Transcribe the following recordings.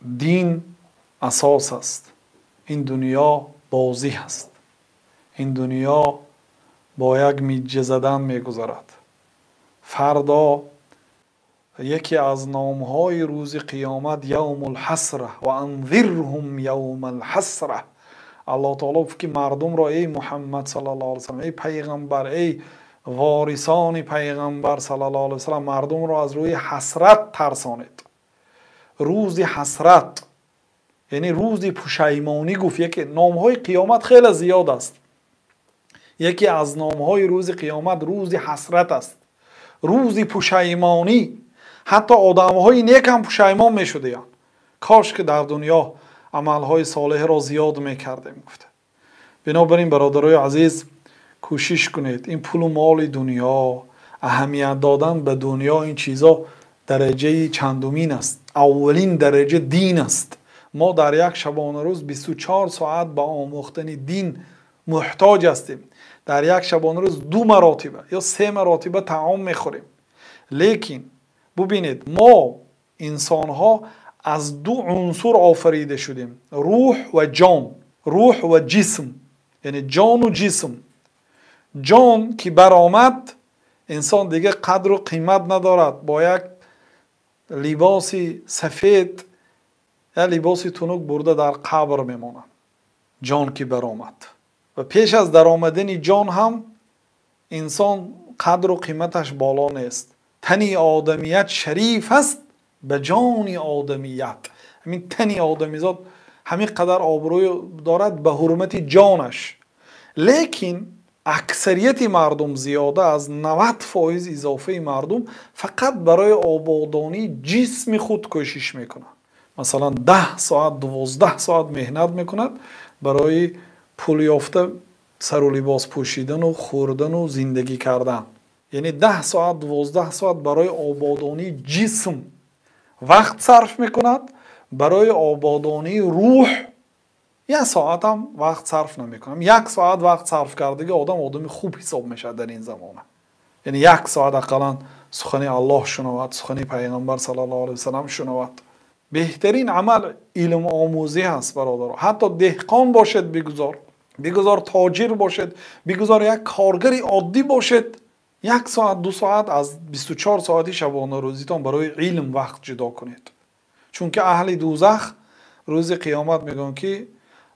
Дин асос аст. Ин дунё бозӣ аст. Ин дунё бо як миҷа задан мегузарад. Фардо яке аз номҳои рӯзи қиёмат явмул ҳасра ва анзирҳум явмал ҳасра. Аллоҳ таоло гуфт ки мардумро эй Муҳаммад саллаллоҳу алайҳи васаллам, эй пайғамбар, эй ворисони пайғамбар саллаллоҳу алайҳи васаллам, мардумро аз рӯи ҳасрат тарсонед. Рӯзи ҳасрат, яъне рӯзи пушаймонӣ гуфт. Яке номҳои қиёмат хеле зиёд аст. Яке аз номҳои рӯзи қиёмат рӯзи ҳасрат аст, рӯзи пушаймонӣ. Ҳатто одамҳои нек ҳам пушаймон мешуданд. Кош ки дар дунё амалҳои солеҳро зиёд мекардем, гуфта. Бинобар ин бародарои азиз, кӯшиш кунед ин пулу моли дунё, аҳамият додан ба дунё, ин чизо дараҷаи чандумин аст. Аввалин дараҷа дин аст. Мо дар як шабонарӯз 24 соат ба омӯхтани дин муҳтоҷ ҳастем. Дар як шабонарӯз 2 маротиба ё 3 маротиба таом мехӯрем. Лекин бубинед, мо инсонҳо аз 2 унсур офарида шудем: рӯҳ ва ҷон, рӯҳ ва ҷисм, яъне ҷону ҷисм. Ҷон ки баромад, инсон дигар қадру қимат надорад. Бо як либоси сафед, як либоси тунук бурда дар қабр мемонад. Ҷон ки баромад ва пеш аз даромадани ҷон ҳам инсон қадру қиматаш боло нест. Тани одамият шариф аст ба ҷони одамият. Ҳамин тани одамизод ҳамин қадар обрӯй дорад ба ҳурмати ҷонаш. Лекин аксарияти мардум, зиёда аз 90% изофаи мардум фақат барои ободонии ҷисми худ кӯшиш мекунад. Масалан 10 соат, 12 соат меҳнат мекунад барои пул ёфта сару либос пӯшидану хӯрдану зиндагӣ кардан. Яъне 10 соат, 12 соат барои ободонии ҷисм вақт сарф мекунад, барои ободонии рӯҳ 1 соат ҳам вақт сарф намекунад. 1 соат вақт сарф кардагӣ одам одами хуб ҳисоб мешавад дар ин замона. Яъне 1 соат ақаллан сухани Аллоҳ шунавад, сухани пайғамбар саллаллоҳу алайҳи васаллам шунавад. Беҳтарин амал илм омӯзӣ ҳаст, бародаро. Ҳатто деҳқон бошед, бигузор тоҷир бошед, бигузор як коргари оддӣ бошед, 1 соат, 2 соат аз 24 соати шабонарӯзитон барои илм вақт ҷудо кунед. Чунки аҳли дӯзах рӯзи қиёмат мегӯянд ки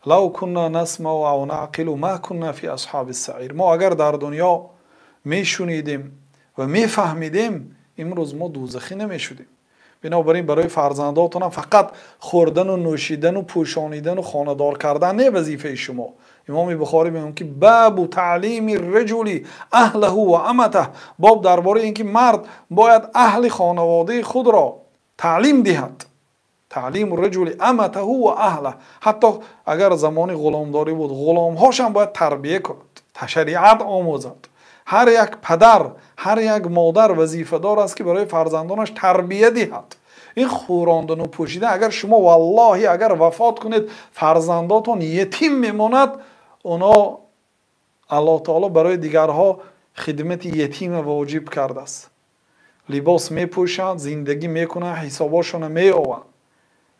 лав кунна насмау ав наъқилу ма кунна фи асҳаби саир. Мо агар дар дунё мешунидем ва мефаҳмидем, имрӯз мо дӯзахӣ намешудем. Бинобар ин барои фарзандотонам фақат хӯрдану нӯшидану пӯшонидану хонадор кардан не вазифаи шумо. Имоми Бухорӣ мегӯяд ки бабу таълими раҷули аҳлаҳу ва аматаҳ, боб дар бораи ин ки мард бояд аҳли хонаводаи худро таълим диҳад. Таълиму раҷули аматаҳу ва аҳлаҳ. Ҳатто агар замони ғуломдорӣ буд, ғуломҳошам бояд тарбия кунад, шариат омӯзад. Ҳар як падар, ҳар як модар вазифадор аст ки барои фарзандонаш тарбия диҳад. Ин хӯрондану пӯшидан, агар шумо валлоҳи агар вафот кунед, фарзандотон ятим мемонад, оно Аллоҳ таоло барои дигарҳо хидмати ятима воҷиб кардааст. Либос мепӯшанд, зиндагӣ мекунанд, ҳисобошонро меованд.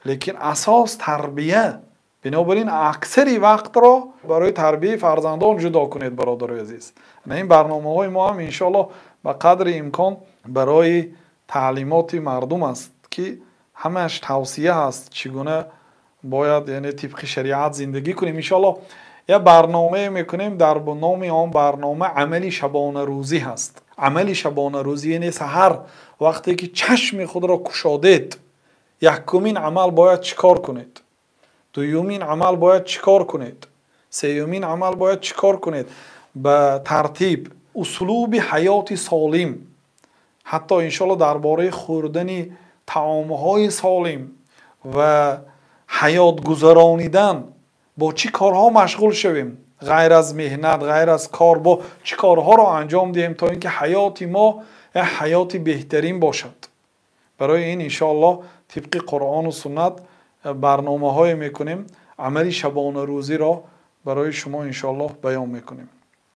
Лекин асос тарбия. Бинобар ин аксари вақтро барои тарбияи фарзандон ҷудо кунед, бародарои азиз. Ин барномаҳои мо ҳам иншоаллоҳ ба қадри имкон барои таълимоти мардум аст ки ҳамааш тавсия ҳаст, чӣ гуна бояд, яъне тибқи шариат зиндагӣ кунем. Иншоаллоҳ як барномае мекунем, дар номи он барнома амали шабонарӯзӣ ҳаст. Амали шабонарӯзӣ яъне саҳар вақте ки чашми худро кушодед, якумин амал бояд чӣ кор кунед, дуюмин амал бояд чӣ кор кунед, сеюмин амал бояд чӣ кор кунед, ба тартиб услуби ҳаёти солим, ҳатто иншоаллоҳ дар бораи хӯрдани таомҳои солим ва ҳаёт гузаронидан бо чӣ корҳо машғул шавем, ғайр аз меҳнат, ғайр аз кор, бо чӣ корҳоро анҷом диҳем то ин ки ҳаёти мо як ҳаёти беҳтарин бошад. Барои ин иншоаллоҳ тибқи Қуръону суннат барномаҳое мекунем, амали шабонарӯзиро барои шумо иншоаллоҳ баён мекунем.